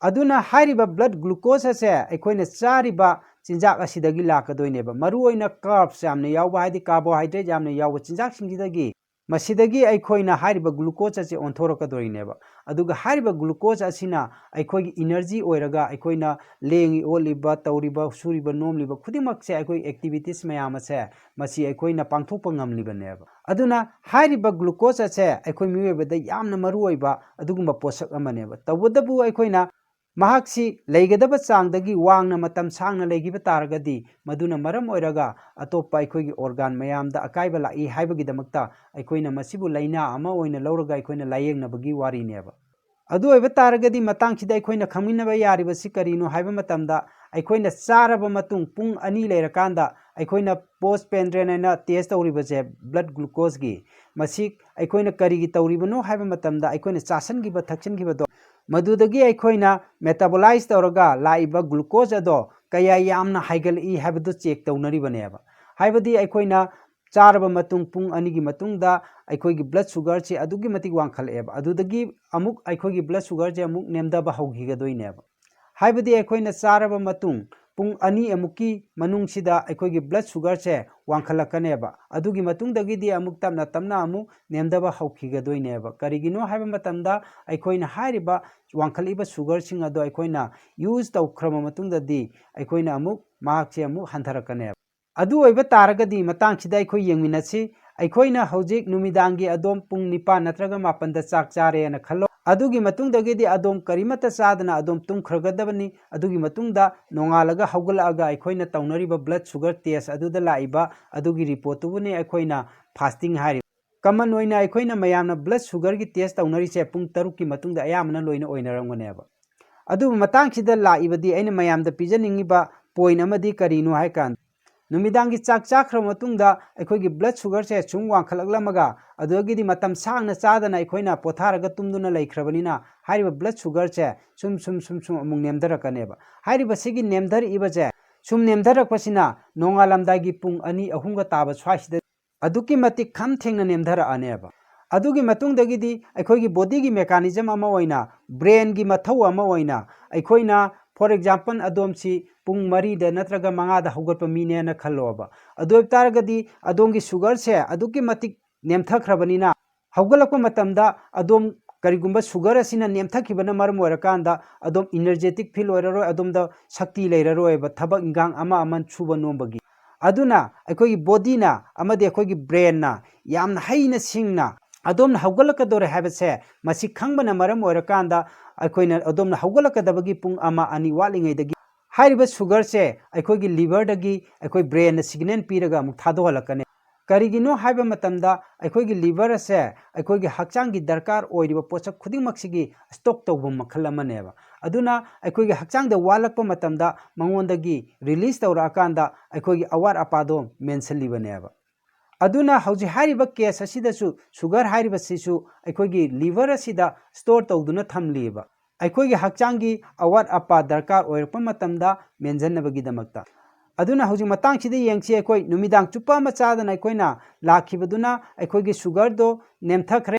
ꯑꯗꯨꯅ ꯍꯥꯏꯔꯤꯕ blood glucose ꯑꯁꯦ ꯑꯩꯈꯣꯏꯅ ꯆꯥꯔꯤꯕ ꯆꯤꯟꯖꯥꯛ ꯑꯁꯤꯗꯒꯤ ꯂꯥꯛꯀꯗꯣꯏꯅꯦꯕ꯫ ꯃꯔꯨꯑꯣꯏꯅ carbs ꯌꯥꯝꯅ ꯌꯥꯎꯕ, ꯍꯥꯏꯗꯤ carbohydrate ꯌꯥꯝꯅ ꯌꯥꯎꯕ ꯆꯤꯟꯖꯥꯛꯁꯤꯡꯁꯤꯗꯒꯤ, ꯃꯁꯤꯗꯒꯤ ꯑꯩꯈꯣꯏꯅ ꯍꯥꯏꯔꯤꯕ glucose ꯑꯁꯦ ꯑꯣꯟꯊꯣꯔꯛꯀꯗꯣꯔꯤꯅꯦꯕ꯫ ꯑꯗꯨꯒ ꯍꯥꯏꯔꯤꯕ glucose ꯑꯁꯤꯅ ꯑꯩꯈꯣꯏꯒꯤ energy ꯑꯣꯏꯔꯒ, ꯑꯩꯈꯣꯏꯅ ꯂꯦꯡꯉꯤ ꯑꯣꯠꯂꯤꯕ, ꯇꯧꯔꯤꯕ, ꯁꯨꯔꯤꯕ ꯅꯣꯝꯂꯤꯕ ꯈꯨꯗꯤꯡꯃꯛꯁꯦ, ꯑꯩꯈꯣꯏ activities ꯃꯌꯥꯝ ꯑꯁꯦ, ꯃꯁꯤ ꯑꯩꯈꯣꯏꯅ ꯄꯥꯡꯊꯣꯛꯄ ꯉꯝꯂꯤꯕꯅꯦꯕ꯫ ꯑꯗꯨꯅ ꯍꯥꯏꯔꯤꯕ glucose ꯑꯁꯦ ꯑꯩꯈꯣꯏ ꯃꯤꯑꯣꯏꯕꯗ ꯌꯥꯝꯅ ꯃꯔꯨ ꯑꯣꯏꯕ ꯑꯗꯨꯒꯨꯝꯕ ꯄꯣꯠꯁꯛ ꯑꯃꯅꯦꯕ꯫ ꯇꯧꯕꯇꯕꯨ ꯑꯩꯈꯣꯏꯅ ꯃꯍꯥꯛꯁꯤ ꯂꯩꯒꯗꯕ ꯆꯥꯡꯗꯒꯤ ꯋꯥꯡꯅ ꯃꯇꯝ ꯁꯥꯡꯅ ꯂꯩꯈꯤꯕ ꯇꯥꯔꯒꯗꯤ, ꯃꯗꯨꯅ ꯃꯔꯝ ꯑꯣꯏꯔꯒ ꯑꯇꯣꯞꯄ ꯑꯩꯈꯣꯏꯒꯤ organ ꯃꯌꯥꯝꯗ ꯑꯀꯥꯏꯕ ꯂꯥꯛꯏ ꯍꯥꯏꯕꯒꯤꯗꯃꯛꯇ ꯑꯩꯈꯣꯏꯅ ꯃꯁꯤꯕꯨ ꯂꯥꯏꯅꯥ ꯑꯃ ꯑꯣꯏꯅ ꯂꯧꯔꯒ ꯑꯩꯈꯣꯏꯅ ꯂꯥꯏꯌꯦꯡꯅꯕꯒꯤ ꯋꯥꯔꯤꯅꯦꯕ꯫ ꯑꯗꯨ ꯑꯣꯏꯕ ꯇꯥꯔꯒꯗꯤ, ꯃꯇꯥꯡꯁꯤꯗ ꯑꯩꯈꯣꯏꯅ ꯈꯪꯃꯤꯟꯅꯕ ꯌꯥꯔꯤꯕꯁꯤ ꯀꯔꯤꯅꯣ ꯍꯥꯏꯕ ꯃꯇꯝꯗ, ꯑꯩꯈꯣꯏꯅ ꯆꯥꯔꯕ ꯃꯇꯨꯡ ꯄꯨꯡ ꯑꯅꯤ ꯂꯩꯔꯀꯥꯟꯗ ꯑꯩꯈꯣꯏꯅ postprandial ꯍꯥꯏꯅ test ꯇꯧꯔꯤꯕꯁꯦ, blood glucose ꯒꯤ, ꯃꯁꯤ ꯑꯩꯈꯣꯏꯅ ꯀꯔꯤꯒꯤ ꯇꯧꯔꯤꯕꯅꯣ ꯍꯥꯏꯕ ꯃꯇꯝꯗ, ꯑꯩꯈꯣꯏꯅ ꯆꯥꯁꯤꯟꯈꯤꯕ ꯊꯛꯆꯤꯟꯈꯤꯕꯗꯣ, ꯃꯗꯨꯗꯒꯤ ꯑꯩꯈꯣꯏꯅ metabolize ꯇꯧꯔꯒ ꯂꯥꯛꯏꯕ glucose ꯑꯗꯣ ꯀꯌꯥ ꯌꯥꯝꯅ ꯍꯥꯏꯒꯠꯂꯛꯏ ꯍꯥꯏꯕꯗꯨ check ꯇꯧꯅꯔꯤꯕꯅꯦꯕ꯫ ꯍꯥꯏꯕꯗꯤ ꯑꯩꯈꯣꯏꯅ ꯆꯥꯔꯕ ꯃꯇꯨꯡ ꯄꯨꯡ ꯑꯅꯤꯒꯤ ꯃꯇꯨꯡꯗ ꯑꯩꯈꯣꯏꯒꯤ blood sugar ꯁꯤ ꯑꯗꯨꯛꯀꯤ ꯃꯇꯤꯛ ꯋꯥꯡꯈꯠꯂꯛꯑꯦꯕ꯫ ꯑꯗꯨꯗꯒꯤ ꯑꯃꯨꯛ ꯑꯩꯈꯣꯏꯒꯤ blood sugar ꯁꯦ ꯑꯃꯨꯛ ꯅꯦꯝꯊꯕ ꯍꯧꯈꯤꯒꯗꯣꯏꯅꯦꯕ꯫ ꯍꯥꯏꯕꯗꯤ ꯑꯩꯈꯣꯏꯅ ꯆꯥꯔꯕ ꯃꯇꯨꯡ ꯄꯨꯡ ꯑꯅꯤ ꯑꯃꯨꯛꯀꯤ ꯃꯅꯨꯡꯁꯤꯗ ꯑꯩꯈꯣꯏꯒꯤ blood sugar ꯁꯦ ꯋꯥꯡꯈꯠꯂꯛꯀꯅꯦꯕ꯫ ꯑꯗꯨꯒꯤ ꯃꯇꯨꯡꯗꯒꯤꯗꯤ ꯑꯃꯨꯛ ꯇꯞꯅ ꯇꯞꯅ ꯑꯃꯨꯛ ꯅꯦꯝꯊꯕ ꯍꯧꯈꯤꯒꯗꯣꯏꯅꯦꯕ꯫ ꯀꯔꯤꯒꯤꯅꯣ ꯍꯥꯏꯕ ꯃꯇꯝꯗ, ꯑꯩꯈꯣꯏꯅ ꯍꯥꯏꯔꯤꯕ ꯋꯥꯡꯈꯠꯂꯛꯏꯕ sugar ꯁꯤꯡ ꯑꯗꯣ ꯑꯩꯈꯣꯏꯅ use ꯇꯧꯈ꯭ꯔꯕ ꯃꯇꯨꯡꯗꯗꯤ, ꯑꯩꯈꯣꯏꯅ ꯑꯃꯨꯛ ꯃꯍꯥꯛꯁꯦ ꯑꯃꯨꯛ ꯍꯟꯊꯔꯛꯀꯅꯦꯕ꯫ ꯑꯗꯨ ꯑꯣꯏꯕ ꯇꯥꯔꯒꯗꯤ, ꯃꯇꯥꯡꯁꯤꯗ ꯑꯩꯈꯣꯏ ꯌꯦꯡꯃꯤꯟꯅꯁꯤ꯫ ꯑꯩꯈꯣꯏꯅ ꯍꯧꯖꯤꯛ ꯅꯨꯃꯤꯗꯥꯡꯒꯤ ꯑꯗꯣꯝ ꯄꯨꯡ ꯅꯤꯄꯥꯟ ꯅꯠꯇ꯭ꯔꯒ ꯃꯥꯄꯟꯗ ꯆꯥꯛ ꯆꯥꯔꯦꯅ ꯈꯜꯂꯣ꯫ ꯑꯗꯨꯒꯤ ꯃꯇꯨꯡꯗꯒꯤꯗꯤ ꯑꯗꯣꯝ ꯀꯔꯤꯃꯠꯇ ꯆꯥꯗꯅ ꯑꯗꯣꯝ ꯇꯨꯝꯈ꯭ꯔꯒꯗꯕꯅꯤ꯫ ꯑꯗꯨꯒꯤ ꯃꯇꯨꯡꯗ ꯅꯣꯡꯉꯥꯜꯂꯒ ꯍꯧꯒꯠꯂꯛꯑꯒ ꯑꯩꯈꯣꯏꯅ ꯇꯧꯅꯔꯤꯕ blood sugar test ꯑꯗꯨꯗ ꯂꯥꯛꯏꯕ ꯑꯗꯨꯒꯤ report ꯇꯨꯕꯨꯅꯤ ꯑꯩꯈꯣꯏꯅ fasting ꯍꯥꯏꯔꯤꯕ꯫ Common ꯑꯣꯏꯅ ꯑꯩꯈꯣꯏꯅ ꯃꯌꯥꯝꯅ blood sugar ꯒꯤ test ꯇꯧꯅꯔꯤꯁꯦ ꯄꯨꯡ ꯇꯔꯨꯛꯀꯤ ꯃꯇꯨꯡꯗ ꯑꯌꯥꯝꯕꯅ ꯂꯣꯏꯅ ꯑꯣꯏꯅꯔꯝꯒꯅꯦꯕ꯫ ꯑꯗꯨꯕꯨ ꯃꯇꯥꯡꯁꯤꯗ ꯂꯥꯛꯏꯕꯗꯤ ꯑꯩꯅ ꯃꯌꯥꯝꯗ ꯄꯤꯖꯅꯤꯡꯉꯤꯕ point ꯑꯃꯗꯤ ꯀꯔꯤꯅꯣ ꯍꯥꯏ ꯀꯥꯟꯗ, ꯅꯨꯃꯤꯗꯥꯡꯒꯤ ꯆꯥꯛ ꯆꯥꯈ꯭ꯔꯕ ꯃꯇꯨꯡꯗ ꯑꯩꯈꯣꯏꯒꯤ blood sugar ꯁꯦ ꯁꯨꯝ ꯋꯥꯡꯈꯠꯂꯛꯂꯝꯃꯒ, ꯑꯗꯨꯗꯒꯤꯗꯤ ꯃꯇꯝ ꯁꯥꯡꯅ ꯆꯥꯗꯅ ꯑꯩꯈꯣꯏꯅ ꯄꯣꯊꯥꯔꯒ ꯇꯨꯝꯗꯨꯅ ꯂꯩꯈ꯭ꯔꯕꯅꯤꯅ, ꯍꯥꯏꯔꯤꯕ blood sugar ꯁꯦ ꯁꯨꯝ, ꯁꯨꯝ, ꯁꯨꯝ, ꯁꯨꯝ ꯑꯃꯨꯛ ꯅꯦꯝꯊꯔꯛꯀꯅꯦꯕ꯫ ꯍꯥꯏꯔꯤꯕꯁꯤꯒꯤ ꯅꯦꯝꯊꯔꯛꯏꯕꯁꯦ, ꯁꯨꯝ ꯅꯦꯝꯊꯔꯛꯄꯁꯤꯅ ꯅꯣꯡꯉꯥꯜꯂꯝꯗꯥꯏꯒꯤ ꯄꯨꯡ ꯑꯅꯤ, ꯑꯍꯨꯝꯒ ꯇꯥꯕ ꯁ꯭ꯋꯥꯏꯁꯤꯗ ꯑꯗꯨꯛꯀꯤ ꯃꯇꯤꯛ ꯈꯝ ꯊꯦꯡꯅ ꯅꯦꯝꯊꯔꯛꯑꯅꯦꯕ꯫ ꯑꯗꯨꯒꯤ ꯃꯇꯨꯡꯗꯒꯤꯗꯤ ꯑꯩꯈꯣꯏꯒꯤ body ꯒꯤ mechanism ꯑꯃ ꯑꯣꯏꯅ, brain ꯒꯤ ꯃꯊꯧ ꯑꯃ ꯑꯣꯏꯅ, ꯑꯩꯈꯣꯏꯅ For example, ꯑꯗꯣꯝꯁꯤ ꯄꯨꯡ ꯃꯔꯤꯗ ꯅꯠꯇ꯭ꯔꯒ ꯃꯉꯥꯗ ꯍꯧꯒꯠꯄ ꯃꯤꯅꯦꯅ ꯈꯜꯂꯣꯕ꯫ ꯑꯗꯨ ꯑꯣꯏꯕ ꯇꯥꯔꯒꯗꯤ ꯑꯗꯣꯝꯒꯤ sugarꯁꯦ ꯑꯗꯨꯛꯀꯤ ꯃꯇꯤꯛ ꯅꯦꯝꯊꯈ꯭ꯔꯕꯅꯤꯅ, ꯍꯧꯒꯠꯂꯛꯄ ꯃꯇꯝꯗ ꯑꯗꯣꯝ ꯀꯔꯤꯒꯨꯝꯕ sugar ꯑꯁꯤꯅ ꯅꯦꯝꯊꯈꯤꯕꯅ ꯃꯔꯝ ꯑꯣꯏꯔꯀꯥꯟꯗ ꯑꯗꯣꯝ energetic feel ꯑꯣꯏꯔꯔꯣꯏ, ꯑꯗꯣꯝꯗ ꯁꯛꯇꯤ ꯂꯩꯔꯔꯣꯏꯕ ꯊꯕꯛ ꯏꯟꯈꯥꯡ ꯑꯃ ꯑꯃ ꯁꯨꯕ ꯅꯣꯝꯕꯒꯤ꯫ ꯑꯗꯨꯅ ꯑꯩꯈꯣꯏꯒꯤ bodyꯅ ꯑꯃꯗꯤ ꯑꯩꯈꯣꯏꯒꯤ brainꯅ ꯌꯥꯝꯅ ꯍꯩꯅ ꯁꯤꯡꯅ ꯑꯗꯣꯝꯅ ꯍꯧꯒꯠꯂꯛꯀꯗꯧꯔꯦ ꯍꯥꯏꯕꯁꯦ ꯃꯁꯤ ꯈꯪꯕꯅ ꯃꯔꯝ ꯑꯣꯏꯔꯀꯥꯟꯗ ꯑꯩꯈꯣꯏꯅ ꯑꯗꯣꯝꯅ ꯍꯧꯒꯠꯂꯛꯀꯗꯕꯒꯤ ꯄꯨꯡ ꯑꯃ ꯑꯅꯤ ꯋꯥꯠꯂꯤꯉꯩꯗꯒꯤ ꯍꯥꯏꯔꯤꯕ sugarꯁꯦ ꯑꯩꯈꯣꯏꯒꯤ liverꯗꯒꯤ ꯑꯩꯈꯣꯏ brainꯅ signal ꯄꯤꯔꯒ ꯑꯃꯨꯛ ꯊꯥꯗꯣꯛꯍꯜꯂꯛꯀꯅꯤ꯫ ꯀꯔꯤꯒꯤꯅꯣ ꯍꯥꯏꯕ ꯃꯇꯝꯗ ꯑꯩꯈꯣꯏꯒꯤ liver ꯑꯁꯦ ꯑꯩꯈꯣꯏꯒꯤ ꯍꯛꯆꯥꯡꯒꯤ ꯗꯔꯀꯥꯔ ꯑꯣꯏꯔꯤꯕ ꯄꯣꯠꯁꯛ ꯈꯨꯗꯤꯡꯃꯛꯁꯤꯒꯤ stock ꯇꯧꯕ ꯃꯈꯜ ꯑꯃꯅꯦꯕ꯫ ꯑꯗꯨꯅ ꯑꯩꯈꯣꯏꯒꯤ ꯍꯛꯆꯥꯡꯗ ꯋꯥꯠꯂꯛꯄ ꯃꯇꯝꯗ ꯃꯉꯣꯟꯗꯒꯤ release ꯇꯧꯔꯛꯑꯀꯥꯟꯗ ꯑꯩꯈꯣꯏꯒꯤ ꯑꯋꯥꯠ ꯑꯄꯥꯗꯣ ꯃꯦꯟꯁꯤꯜꯂꯤꯕꯅꯦꯕ꯫ ꯑꯗꯨꯅ ꯍꯧꯖꯤꯛ ꯍꯥꯏꯔꯤꯕ case ꯑꯁꯤꯗꯁꯨ sugar ꯍꯥꯏꯔꯤꯕꯁꯤꯁꯨ ꯑꯩꯈꯣꯏꯒꯤ liver ꯑꯁꯤꯗ store ꯇꯧꯗꯨꯅ ꯊꯝꯂꯤꯕ꯫ ꯑꯩꯈꯣꯏꯒꯤ ꯍꯛꯆꯥꯡꯒꯤ ꯑꯋꯥꯠ ꯑꯄꯥ ꯗꯔꯀꯥꯔ ꯑꯣꯏꯔꯛꯄ ꯃꯇꯝꯗ ꯃꯦꯟꯁꯤꯟꯅꯕꯒꯤꯗꯃꯛꯇ꯫ ꯑꯗꯨꯅ ꯍꯧꯖꯤꯛ ꯃꯇꯥꯡꯁꯤꯗ ꯌꯦꯡꯁꯤ, ꯑꯩꯈꯣꯏ ꯅꯨꯃꯤꯗꯥꯡ ꯆꯨꯞꯄ ꯑꯃ ꯆꯥꯗꯅ ꯑꯩꯈꯣꯏꯅ ꯂꯥꯛꯈꯤꯕꯗꯨꯅ ꯑꯩꯈꯣꯏꯒꯤ sugarꯗꯣ ꯅꯦꯝꯊꯈ꯭ꯔꯦ꯫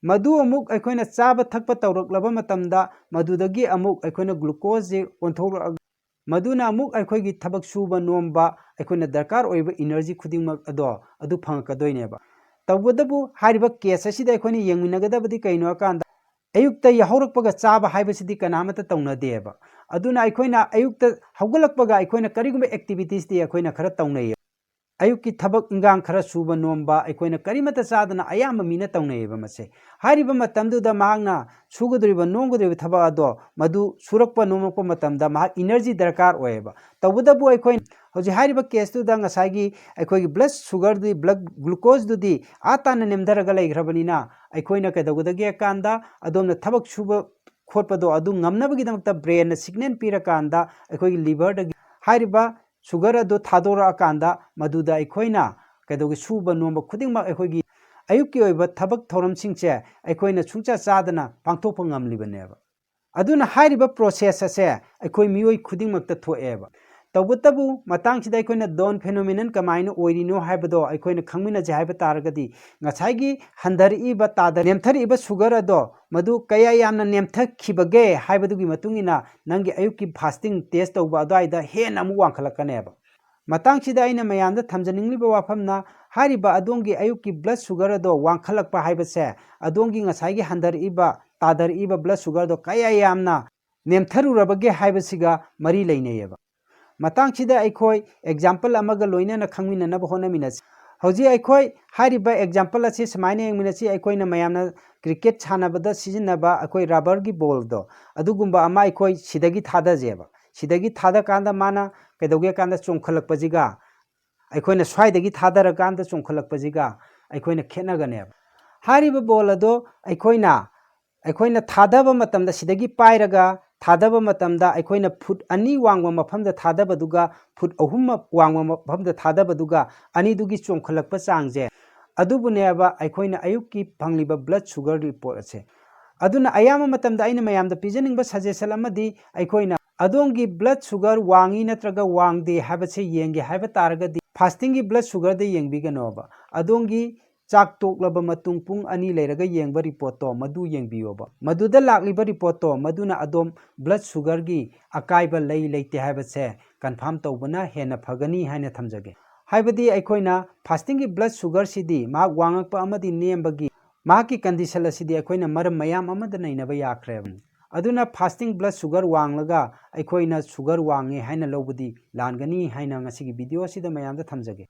ꯃꯗꯨ ꯑꯃꯨꯛ ꯑꯩꯈꯣꯏꯅ ꯆꯥꯕ ꯊꯛꯄ ꯇꯧꯔꯛꯂꯕ ꯃꯇꯝꯗ ꯃꯗꯨꯗꯒꯤ ꯑꯃꯨꯛ ꯑꯩꯈꯣꯏꯅ glucoseꯁꯦ ꯑꯣꯟꯊꯣꯛꯂꯛꯑꯒ ꯃꯗꯨꯅ ꯑꯃꯨꯛ ꯑꯩꯈꯣꯏꯒꯤ ꯊꯕꯛ ꯁꯨꯕ ꯅꯣꯝꯕ, ꯑꯩꯈꯣꯏꯅ ꯗꯔꯀꯥꯔ ꯑꯣꯏꯕ energy ꯈꯨꯗꯤꯡꯃꯛ ꯑꯗꯣ ꯑꯗꯨ ꯐꯪꯉꯛꯀꯗꯣꯏꯅꯦꯕ꯫ ꯇꯧꯕꯇꯕꯨ ꯍꯥꯏꯔꯤꯕ case ꯑꯁꯤꯗ ꯑꯩꯈꯣꯏꯅ ꯌꯦꯡꯃꯤꯟꯅꯒꯗꯕꯗꯤ ꯀꯩꯅꯣ ꯍꯥꯏꯀꯥꯟꯗ, ꯑꯌꯨꯛꯇ ꯌꯥꯍꯧꯔꯛꯄꯒ ꯆꯥꯕ ꯍꯥꯏꯕꯁꯤꯗꯤ ꯀꯅꯥꯃꯠꯇ ꯇꯧꯅꯗꯦꯕ꯫ ꯑꯗꯨꯅ ꯑꯩꯈꯣꯏꯅ ꯑꯌꯨꯛꯇ ꯍꯧꯒꯠꯂꯛꯄꯒ ꯑꯩꯈꯣꯏꯅ ꯀꯔꯤꯒꯨꯝꯕ activitiesꯇꯤ ꯑꯩꯈꯣꯏꯅ ꯈꯔ ꯇꯧꯅꯩꯌꯦꯕ꯫ ꯑꯌꯨꯛꯀꯤ ꯊꯕꯛ ꯏꯟꯈꯥꯡ ꯈꯔ ꯁꯨꯕ ꯅꯣꯝꯕ ꯑꯩꯈꯣꯏꯅ ꯀꯔꯤꯃꯠꯇ ꯆꯥꯗꯅ ꯑꯌꯥꯝꯕ ꯃꯤꯅ ꯇꯧꯅꯩꯌꯦꯕ ꯃꯁꯦ꯫ ꯍꯥꯏꯔꯤꯕ ꯃꯇꯝꯗꯨꯗ ꯃꯍꯥꯛꯅ ꯁꯨꯒꯗꯧꯔꯤꯕ ꯅꯣꯝꯒꯗꯧꯔꯤꯕ ꯊꯕꯛ ꯑꯗꯣ ꯃꯗꯨ ꯁꯨꯔꯛꯄ ꯅꯣꯝꯂꯛꯄ ꯃꯇꯝꯗ ꯃꯍꯥꯛ energy ꯗꯔꯀꯥꯔ ꯑꯣꯏꯌꯦꯕ꯫ ꯇꯧꯕꯇꯕꯨ ꯑꯩꯈꯣꯏ ꯍꯧꯖꯤꯛ ꯍꯥꯏꯔꯤꯕ caseꯇꯨꯗ ꯉꯁꯥꯏꯒꯤ ꯑꯩꯈꯣꯏꯒꯤ blood sugarꯗꯨꯗꯤ, blood glucoseꯗꯨꯗꯤ ꯑꯥ ꯇꯥꯅ ꯅꯦꯝꯊꯔꯒ ꯂꯩꯈ꯭ꯔꯕꯅꯤꯅ ꯑꯩꯈꯣꯏꯅ ꯀꯩꯗꯧꯒꯗꯒꯦ ꯍꯥꯏ ꯀꯥꯟꯗ ꯑꯗꯣꯝꯅ ꯊꯕꯛ ꯁꯨꯕ ꯈꯣꯠꯄꯗꯣ ꯑꯗꯨ ꯉꯝꯅꯕꯒꯤꯗꯃꯛꯇ brainꯅ signal ꯄꯤꯔꯀꯥꯟꯗ ꯑꯩꯈꯣꯏꯒꯤ liverꯗꯒꯤ ꯍꯥꯏꯔꯤꯕ sugar ꯑꯗꯨ ꯊꯥꯗꯣꯔꯛꯑꯀꯥꯟꯗ ꯃꯗꯨꯗ ꯑꯩꯈꯣꯏꯅ ꯀꯩꯗꯧꯒꯦ, ꯁꯨꯕ ꯅꯣꯝꯕ ꯈꯨꯗꯤꯡꯃꯛ ꯑꯩꯈꯣꯏꯒꯤ ꯑꯌꯨꯛꯀꯤ ꯑꯣꯏꯕ ꯊꯕꯛ ꯊꯧꯔꯝꯁꯤꯡꯁꯦ ꯑꯩꯈꯣꯏꯅ ꯁꯨꯡꯆꯥ ꯆꯥꯗꯅ ꯄꯥꯡꯊꯣꯛꯄ ꯉꯝꯂꯤꯕꯅꯦꯕ꯫ ꯑꯗꯨꯅ ꯍꯥꯏꯔꯤꯕ process ꯑꯁꯦ ꯑꯩꯈꯣꯏ ꯃꯤꯑꯣꯏ ꯈꯨꯗꯤꯡꯃꯛꯇ ꯊꯣꯛꯑꯦꯕ꯫ ꯇꯧꯕꯇꯕꯨ ꯃꯇꯥꯡꯁꯤꯗ ꯑꯩꯈꯣꯏꯅ dawn phenomenon ꯀꯃꯥꯏꯅ ꯑꯣꯏꯔꯤꯅꯣ ꯍꯥꯏꯕꯗꯣ ꯑꯩꯈꯣꯏꯅ ꯈꯪꯃꯤꯟꯅꯁꯦ ꯍꯥꯏꯕ ꯇꯥꯔꯒꯗꯤ, ꯉꯁꯥꯏꯒꯤ ꯍꯟꯊꯔꯛꯏꯕ ꯇꯥꯗ-, ꯅꯦꯝꯊꯔꯛꯏꯕ sugar ꯑꯗꯣ ꯃꯗꯨ ꯀꯌꯥ ꯌꯥꯝꯅ ꯅꯦꯝꯊꯈꯤꯕꯒꯦ ꯍꯥꯏꯕꯗꯨꯒꯤ ꯃꯇꯨꯡ ꯏꯟꯅ ꯅꯪꯒꯤ ꯑꯌꯨꯛꯀꯤ fasting test ꯇꯧꯕ ꯑꯗꯨꯋꯥꯏꯗ ꯍꯦꯟꯅ ꯑꯃꯨꯛ ꯋꯥꯡꯈꯠꯂꯛꯀꯅꯦꯕ꯫ ꯃꯇꯥꯡꯁꯤꯗ ꯑꯩꯅ ꯃꯌꯥꯝꯗ ꯊꯝꯖꯅꯤꯡꯂꯤꯕ ꯋꯥꯐꯝꯅ, ꯍꯥꯏꯔꯤꯕ ꯑꯗꯣꯝꯒꯤ ꯑꯌꯨꯛꯀꯤ blood sugar ꯑꯗꯣ ꯋꯥꯡꯈꯠꯂꯛꯄ ꯍꯥꯏꯕꯁꯦ ꯑꯗꯣꯝꯒꯤ ꯉꯁꯥꯏꯒꯤ ꯍꯟꯊꯔꯛꯏꯕ, ꯇꯥꯗꯔꯛꯏꯕ blood sugar ꯑꯗꯣ ꯀꯌꯥ ꯌꯥꯝꯅ ꯅꯦꯝꯊꯔꯨꯔꯕꯒꯦ ꯍꯥꯏꯕꯁꯤꯒ ꯃꯔꯤ ꯂꯩꯅꯩꯌꯦꯕ꯫ ꯃꯇꯥꯡꯁꯤꯗ ꯑꯩꯈꯣꯏ example ꯑꯃꯒ ꯂꯣꯏꯅꯅ ꯈꯪꯃꯤꯟꯅꯅꯕ ꯍꯣꯠꯅꯃꯤꯟꯅꯁꯤ꯫ ꯍꯧꯖꯤꯛ ꯑꯩꯈꯣꯏ ꯍꯥꯏꯔꯤꯕ example ꯑꯁꯤ ꯁꯨꯃꯥꯏꯅ ꯌꯦꯡꯃꯤꯟꯅꯁꯤ꯫ ꯑꯩꯈꯣꯏꯅ ꯃꯌꯥꯝꯅ cricket ꯁꯥꯟꯅꯕꯗ ꯁꯤꯖꯤꯟꯅꯕ ꯑꯩꯈꯣꯏ rubber ꯒꯤ ball ꯗꯣ, ꯑꯗꯨꯒꯨꯝꯕ ꯑꯃ ꯑꯩꯈꯣꯏ ꯁꯤꯗꯒꯤ ꯊꯥꯗꯖꯦꯕ꯫ ꯁꯤꯗꯒꯤ ꯊꯥꯗꯀꯥꯟꯗ ꯃꯥꯅ ꯀꯩꯗꯧꯒꯦ ꯀꯥꯟꯗ ꯆꯣꯡꯈꯠꯂꯛꯄꯁꯤꯒ, ꯑꯩꯈꯣꯏꯅ ꯁ꯭ꯋꯥꯏꯗꯒꯤ ꯊꯥꯗꯔꯀꯥꯟꯗ ꯆꯣꯡꯈꯠꯂꯛꯄꯁꯤꯒ ꯑꯩꯈꯣꯏꯅ ꯈꯦꯠꯅꯒꯅꯦꯕ꯫ ꯍꯥꯏꯔꯤꯕ ball ꯑꯗꯣ ꯑꯩꯈꯣꯏꯅ, ꯑꯩꯈꯣꯏꯅ ꯊꯥꯗꯕ ꯃꯇꯝꯗ, ꯁꯤꯗꯒꯤ ꯄꯥꯏꯔꯒ ꯊꯥꯗꯕ ꯃꯇꯝꯗ, ꯑꯩꯈꯣꯏꯅ foot ꯑꯅꯤ ꯋꯥꯡꯕ ꯃꯐꯝꯗ ꯊꯥꯗꯕꯗꯨꯒ foot ꯑꯍꯨꯝ ꯋꯥꯡꯕ ꯃꯐꯝꯗ ꯊꯥꯗꯕꯗꯨꯒ ꯑꯅꯤꯗꯨꯒꯤ ꯆꯣꯡꯈꯠꯂꯛꯄ ꯆꯥꯡꯁꯦ, ꯑꯗꯨꯕꯨꯅꯦꯕ ꯑꯩꯈꯣꯏꯅ ꯑꯌꯨꯛꯀꯤ ꯐꯪꯂꯤꯕ blood sugar report ꯑꯁꯦ꯫ ꯑꯗꯨꯅ ꯑꯌꯥꯝꯕ ꯃꯇꯝꯗ ꯑꯩꯅ ꯃꯌꯥꯝꯗ ꯄꯤꯖꯅꯤꯡꯕ suggestion ꯑꯃꯗꯤ, ꯑꯩꯈꯣꯏꯅ ꯑꯗꯣꯝꯒꯤ blood sugar ꯋꯥꯡꯉꯤ ꯅꯠꯇ꯭ꯔꯒ ꯋꯥꯡꯗꯦ ꯍꯥꯏꯕꯁꯦ ꯌꯦꯡꯒꯦ ꯍꯥꯏꯕ ꯇꯥꯔꯒꯗꯤ, fasting ꯒꯤ blood sugar ꯗ ꯌꯦꯡꯕꯤꯒꯅꯣꯕ꯫ ꯑꯗꯣꯝꯒꯤ ꯆꯥꯛ ꯇꯣꯛꯂꯕ ꯃꯇꯨꯡ ꯄꯨꯡ ꯑꯅꯤ ꯂꯩꯔꯒ ꯌꯦꯡꯕ report ꯇꯣ ꯃꯗꯨ ꯌꯦꯡꯕꯤꯌꯣꯕ꯫ ꯃꯗꯨꯗ ꯂꯥꯛꯂꯤꯕ report ꯇꯣ ꯃꯗꯨꯅ ꯑꯗꯣꯝ blood sugar ꯒꯤ ꯑꯀꯥꯏꯕ ꯂꯩ ꯂꯩꯇꯦ ꯍꯥꯏꯕꯁꯦ confirm ꯇꯧꯕꯅ ꯍꯦꯟꯅ ꯐꯒꯅꯤ ꯍꯥꯏꯅ ꯊꯝꯖꯒꯦ꯫ ꯍꯥꯏꯕꯗꯤ ꯑꯩꯈꯣꯏꯅ fasting ꯒꯤ blood sugar ꯁꯤꯗꯤ ꯃꯍꯥꯛ ꯋꯥꯡꯉꯛꯄ ꯑꯃꯗꯤ ꯅꯦꯝꯕꯒꯤ ꯃꯍꯥꯛꯀꯤ condition ꯑꯁꯤꯗꯤ ꯑꯩꯈꯣꯏꯅ ꯃꯔꯝ ꯃꯌꯥꯝ ꯑꯃꯗ ꯅꯩꯅꯕ ꯌꯥꯈ꯭ꯔꯦꯕꯅꯤ꯫ ꯑꯗꯨꯅ fasting blood sugar ꯋꯥꯡꯂꯒ ꯑꯩꯈꯣꯏꯅ sugar ꯋꯥꯡꯉꯦ ꯍꯥꯏꯅ ꯂꯧꯕꯗꯤ ꯂꯥꯟꯒꯅꯤ ꯍꯥꯏꯅ ꯉꯁꯤꯒꯤ video ꯑꯁꯤꯗ ꯃꯌꯥꯝꯗ ꯊꯝꯖꯒꯦ꯫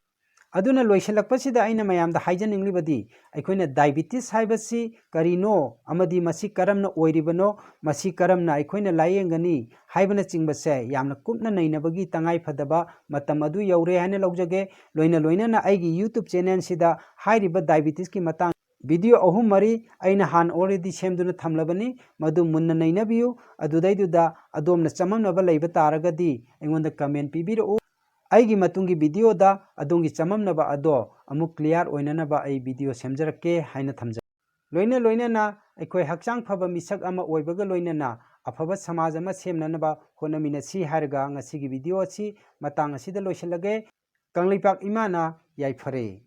ꯑꯗꯨꯅ ꯂꯣꯏꯁꯤꯜꯂꯛꯄꯁꯤꯗ ꯑꯩꯅ ꯃꯌꯥꯝꯗ ꯍꯥꯏꯖꯅꯤꯡꯂꯤꯕꯗꯤ, ꯑꯩꯈꯣꯏꯅ diabetes ꯍꯥꯏꯕꯁꯤ ꯀꯔꯤꯅꯣ ꯑꯃꯗꯤ ꯃꯁꯤ ꯀꯔꯝꯅ ꯑꯣꯏꯔꯤꯕꯅꯣ, ꯃꯁꯤ ꯀꯔꯝꯅ ꯑꯩꯈꯣꯏꯅ ꯂꯥꯌꯦꯡꯒꯅꯤ ꯍꯥꯏꯕꯅꯆꯤꯡꯕꯁꯦ ꯌꯥꯝꯅ ꯀꯨꯞꯅ ꯅꯩꯅꯕꯒꯤ ꯇꯉꯥꯏ ꯐꯗꯕ ꯃꯇꯝ ꯑꯗꯨ ꯌꯧꯔꯦ ꯍꯥꯏꯅ ꯂꯧꯖꯒꯦ꯫ ꯂꯣꯏꯅ ꯂꯣꯏꯅꯅ ꯑꯩꯒꯤ YouTube channel ꯁꯤꯗ ꯍꯥꯏꯔꯤꯕ diabetes ꯀꯤ ꯃꯇꯥꯡ video ꯑꯍꯨꯝ ꯃꯔꯤ ꯑꯩꯅ ꯍꯥꯟꯅ already ꯁꯦꯝꯗꯨꯅ ꯊꯝꯂꯕꯅꯤ, ꯃꯗꯨ ꯃꯨꯟꯅ ꯅꯩꯅꯕꯤꯌꯨ꯫ ꯑꯗꯨꯗꯩꯗꯨꯗ ꯑꯗꯣꯝꯅ ꯆꯃꯝꯅꯕ ꯂꯩꯕ ꯇꯥꯔꯒꯗꯤ ꯑꯩꯉꯣꯟꯗ comment ꯄꯤꯕꯤꯔꯛꯎ꯫ ꯑꯩꯒꯤ ꯃꯇꯨꯡꯒꯤ video ꯗ ꯑꯗꯣꯝꯒꯤ ꯆꯃꯝꯅꯕ ꯑꯗꯣ ꯑꯃꯨꯛ clear ꯑꯣꯏꯅꯅꯕ ꯑꯩ video ꯁꯦꯝꯖꯔꯛꯀꯦ ꯍꯥꯏꯅ ꯊꯝꯖꯒꯦ꯫ ꯂꯣꯏꯅ ꯂꯣꯏꯅꯅ ꯑꯩꯈꯣꯏ ꯍꯛꯆꯥꯡ ꯐꯕ ꯃꯤꯁꯛ ꯑꯃ ꯑꯣꯏꯕꯒ ꯂꯣꯏꯅꯅ ꯑꯐꯕ ꯁꯃꯥꯖ ꯑꯃ ꯁꯦꯝꯅꯅꯕ ꯍꯣꯠꯅꯃꯤꯟꯅꯁꯤ ꯍꯥꯏꯔꯒ ꯉꯁꯤꯒꯤ video ꯑꯁꯤ ꯃꯇꯥꯡ ꯑꯁꯤꯗ ꯂꯣꯏꯁꯤꯜꯂꯒꯦ꯫ ꯀꯪꯂꯩꯄꯥꯛ ꯏꯃꯥꯅ ꯌꯥꯏꯐꯔꯦ꯫